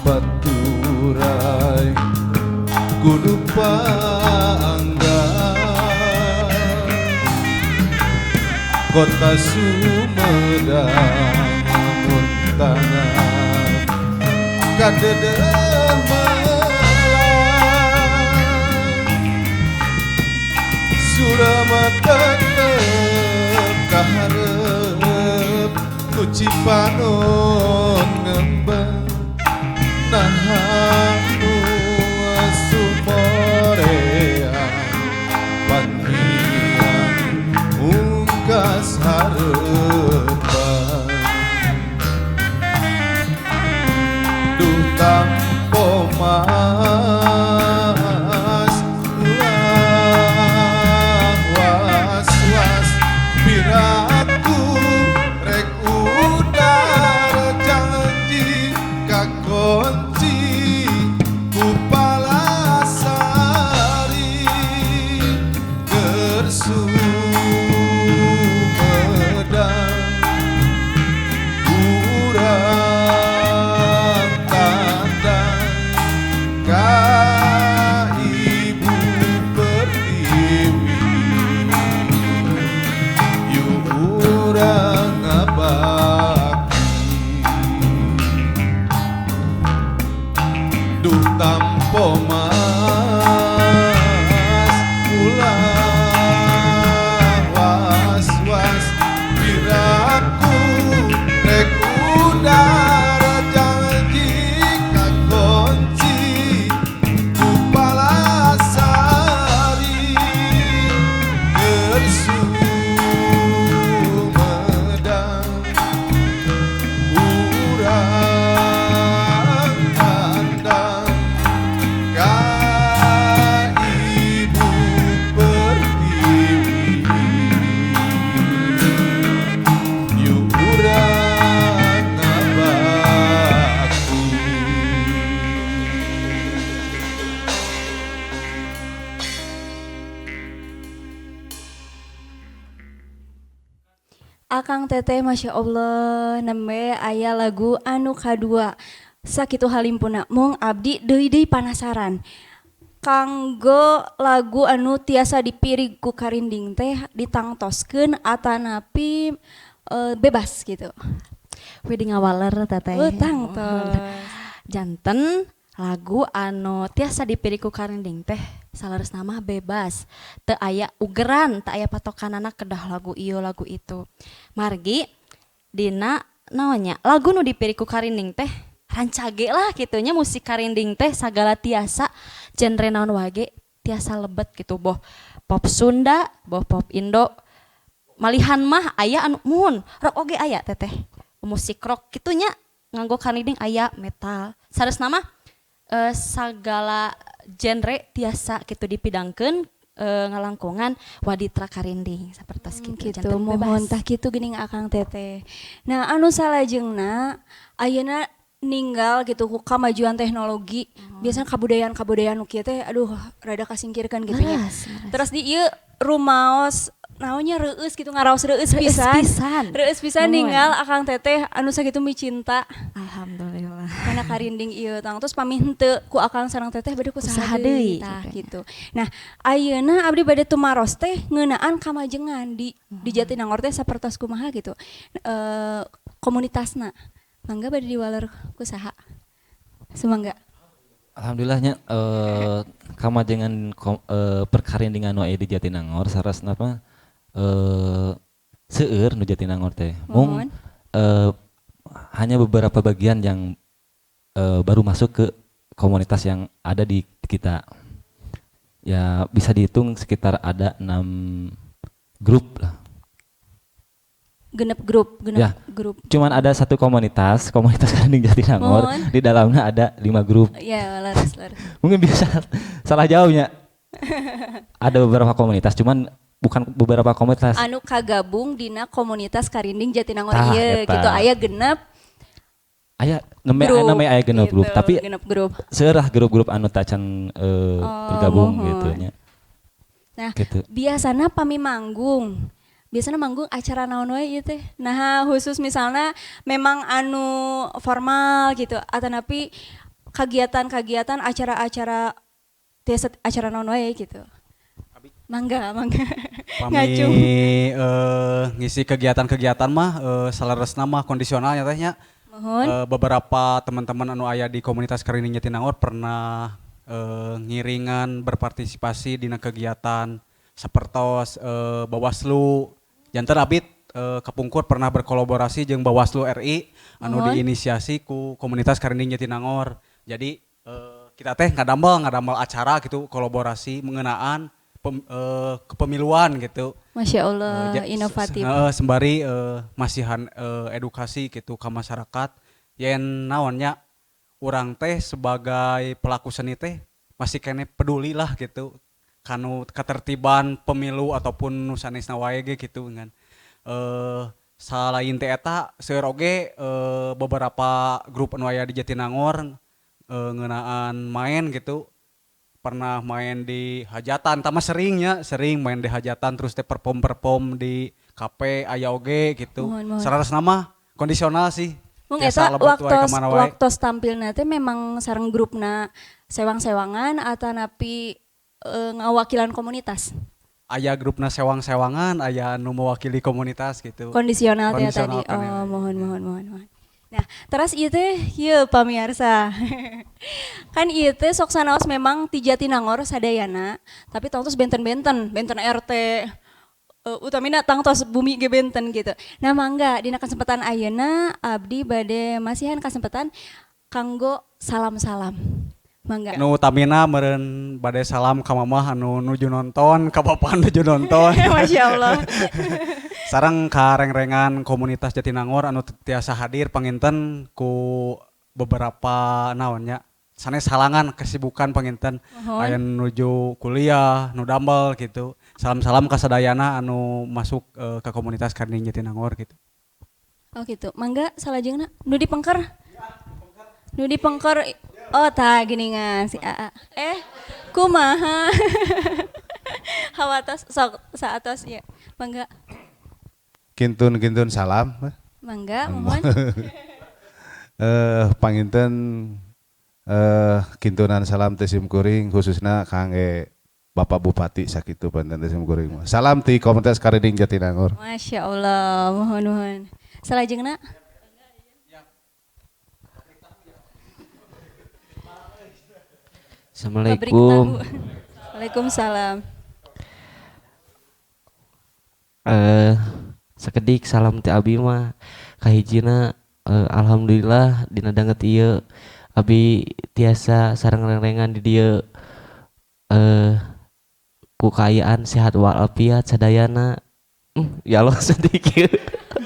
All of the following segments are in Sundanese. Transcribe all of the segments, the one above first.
Paturai kudu panggang kota Sumedang mun tanah kadeudeung melang surama tetep kaharep ku Cipanon ngembang naha nu sumorea panhiang ungkas harepan duh tampo mas ulah was-was piraku rek udar janji kakunci ku palasari keur Sumedang urang tandang ka Ibu Pertiwi yuk urang ngabakti duh tampo mas ulah was-was piraku rek udar janji kakunci ku palasari keur Sumedang urang tandang ka Ibu Pertiwi yuk urang ngabakti. Akang Teteh, Masya Allah, nembe aya lagu anu kadua sakitu halimpuna. Mung abdi deui deui panasaran kanggo lagu anu tiasa dipirig ku karinding teh ditangtoskeun atanapi bebas gitu? Wedi ngawaler, Teteh. Oh, tangtos. Janten lagu anu tiasa dipirig ku karinding teh saleresna mah bebas, teu aya ugeran, teu aya patokanana kedah lagu ieu, lagu itu. Margi dina naonnya lagu nu dipirig ku karinding teh rancage lah kitu nya. Musik karinding teh sagala tiasa, genre naon wage tiasa lebet gitu, boh pop Sunda, boh pop Indo, malihan mah aya anu mun rock oge aya, Teteh, musik rock kitunya nganggo karinding, aya metal. Saleresna mah sagala genre tiasa gitu dipidangkeun ngalangkungan waditra karinding sapertos kitu. Gitu. Janten mohon bebas. Tah kitu geuning, Akang Teteh. Nah, anu salajengna ayeuna ninggal gitu ku kamajuan teknologi, biasanya kabudayaan-kabudayaan nu kieu teh aduh rada kasingkirkeun gitu nya. Leres, leres. Terus di ieu rumaos naonnya reueus gitu, ngaraos reueus Reueus pisan. Pisan. Reueus pisan Nuhun. ninggal Akang Teteh anu sakitu micinta Alhamdulillah. Karena karinding ieu tang terus pami henteu ku Akang sareng Teteh bade ku saha Ku saha deui deui, tah gitu. Gitu. Nah, ayeuna abdi bade tumaros teh ngeunaan kamajengan di Jatinangor teh sapertos kumaha gitu. Komunitasna. Mangga bade diwaler ku saha? Sumangga. Alhamdulillahnya kamajengan perkarindingan nu aya di Jatinangor saleresna mah seueur nu Jatinangor teh. Mung Mohon. Hanya beberapa bagian yang baru masuk ke komunitas yang ada di kita. Ya, bisa dihitung sekitar ada 6 grup lah. 6 grup, 6 Ya. grup. Cuman ada satu komunitas, komunitas Karinding Jatinangor, Mohon. di dalamnya ada 5 grup. Ya, leres, leres. Mungkin bisa salah jawabnya. Ada beberapa komunitas, cuman bukan beberapa komunitas. Anu kagabung dina komunitas Karinding Jatinangor Tah, ieu eta. Gitu aya 6 Aya nembe grup namanya aya 6 grup, gitu, tapi 6 grup. Seurah grup-grup anu tacan Oh, tergabung mohon. gitu nya. Nah, Gitu. biasana pami manggung. Biasanya manggung acara naon wae ieu teh? Nah, khusus misalnya memang anu formal gitu atanapi Kagiatan-kagiatan acara-acara tiasa acara naon wae gitu. Mangga, mangga. Pami Ngacung. Ngisi kegiatan-kegiatan mah saleresna mah kondisional nya teh nya. Mohon. Beberapa teman-teman anu aya di komunitas Karinding Jatinangor pernah ngiringan berpartisipasi dina kegiatan sapertos Bawaslu. Janten abdi kapungkur pernah berkolaborasi jeung Bawaslu RI anu Mohon. diinisiasi ku komunitas Karinding Jatinangor. Jadi kita teh ngadamel ngadamel acara gitu, kolaborasi mengenaan kepemiluan gitu. Masya Allah, inovatif. Sembari masihan edukasi gitu ke masyarakat yen naonnya urang teh sebagai pelaku seni teh masih keneh peduli lah gitu kanu ketertiban pemilu ataupun nu sanesna wae ge gitu kan. Salain teh eta seueur oge beberapa grup anu aya di Jatinangor ngeunaan main gitu, pernah main di hajatan tama seringnya sering main di hajatan, terus teh perform-perform di KP aya oge gitu. Mohon, mohon. Saleresna mah kondisional sih. Mung Tiasa eta lebet wae waktos ka mana wae. Waktos tampilna teh memang sareng grupna sewang-sewangan atau napi ngawakilan komunitas? Aya grupna sewang-sewangan, aya nu mewakili komunitas gitu. Kondisional teh tadi. Kondisional kan ya. Oh, mohon mohon mohon mohon. Nah, terus ieu teh ieu pamirsa. Kan ieu teh sok sanaos memang ti Jatinangor sadayana, tapi tangtos benten-benten, benten RT utamina tangtos bumi ge benten gitu. Nah, mangga dina kesempatan ayeuna abdi bade masihan kesempatan kanggo salam-salam. Mangga. Nu utamina meureun bade salam ka mamah anu nuju nonton, ka bapak nuju nonton. Masya Allah. Sareng ka rengrengan komunitas Jatinangor anu tiasa hadir panginten ku beberapa naonnya sanes halangan kesibukan panginten. Mohon. Aya nu nuju kuliah, nu damel gitu. Salam-salam ka sadayana anu masuk ke komunitas Karinding Jatinangor gitu. Oh gitu. Mangga salajengna nu dipengker. Nu dipengker. Oh tah geningan si AA. Kumaha? Hawatos sok saatos ya. Mangga. Kintun-kintun salam. Mangga, mohon. Panginten kintunan salam teh sim kuring khususna kangge Bapak Bupati sakitu panten teh sim kuring mah. Salam ti komunitas Karinding Jatinangor. Masya Allah, mohon mohon. Salajengna. Pabrik Assalamualaikum. tahu. Waalaikumsalam. Sakedik salam ti abi mah kahijina alhamdulillah dina danget ieu abi tiasa sareng rengrengan di dieu ku kaayaan sehat walafiat sadayana. Ya Allah sedikit.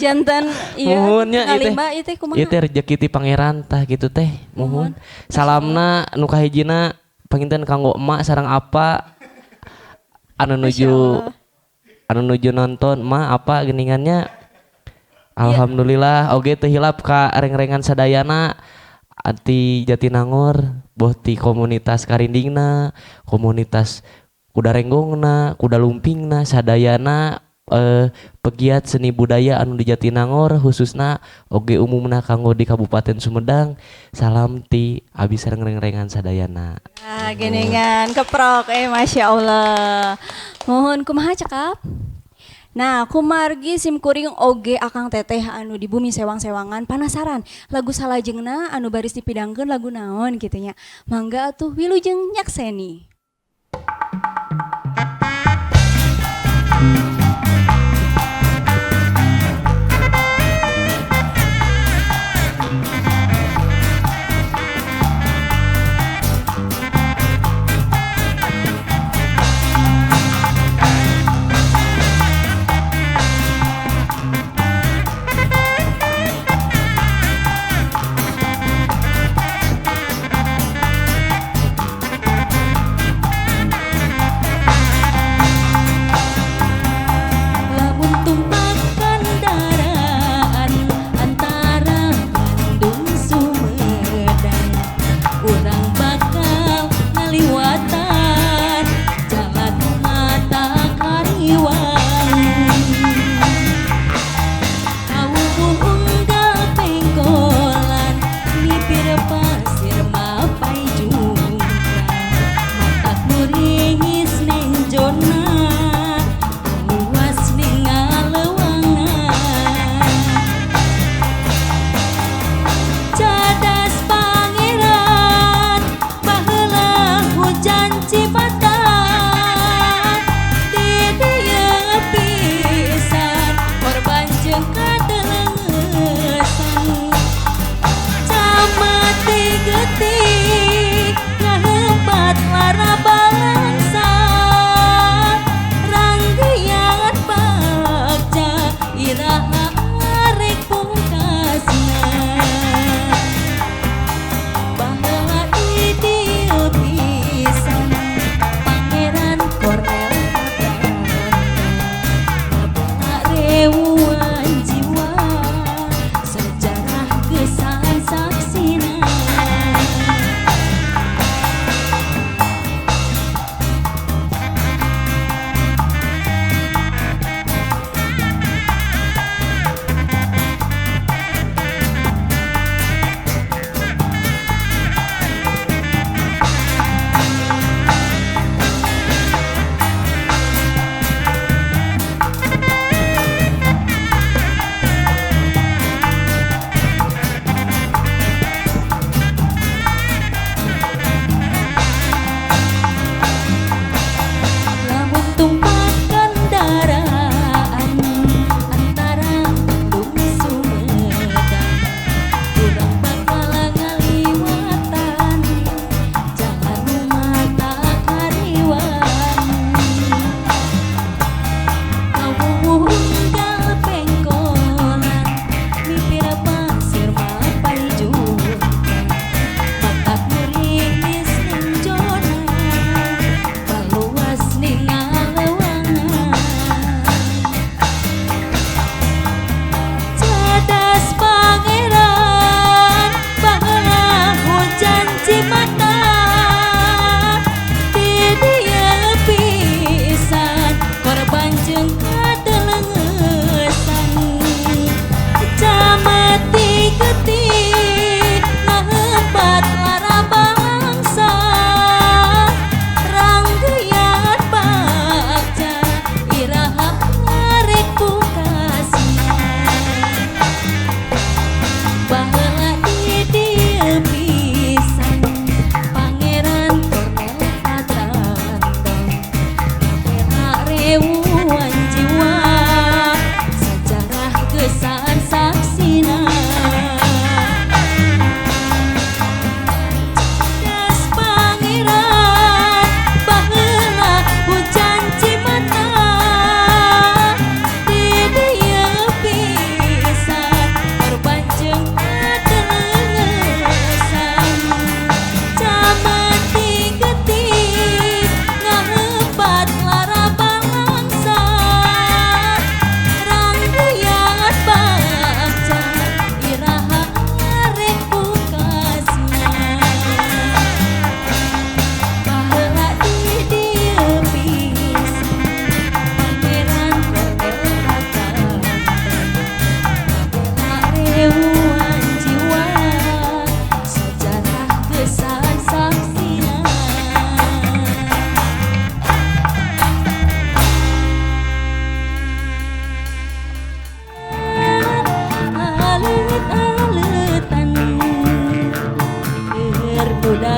Jantan ieu Muhun nya ieu teh. ngalimba ieu teh kumaha? Ieu teh rezeki ti pangeran tah kitu teh. Muhun. Salamna nu kahijina panginten kanggo emak sareng apa anu Masya nuju Allah. anu nuju nonton emak apa geningannya. Alhamdulillah oge teu hilap ka rengrengan sadayana anti Jatinangor boh ti komunitas Karindingna, komunitas kuda renggongna, kuda lumpingna, sadayana pegiat seni budaya anu di Jatinangor khususna oge umumna kanggo di Kabupaten Sumedang. Salam ti abi sareng rengrengan sadayana. Ah, geningan keprok Masya Allah. Mohon kumaha cekap? Nah, kumargi sim kuring oge akang teteh anu di bumi sewang-sewangan penasaran lagu salajengna anu baris dipidangkeun lagu naon kitu nya. Mangga atuh wilujeng nyakseni.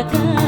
Ka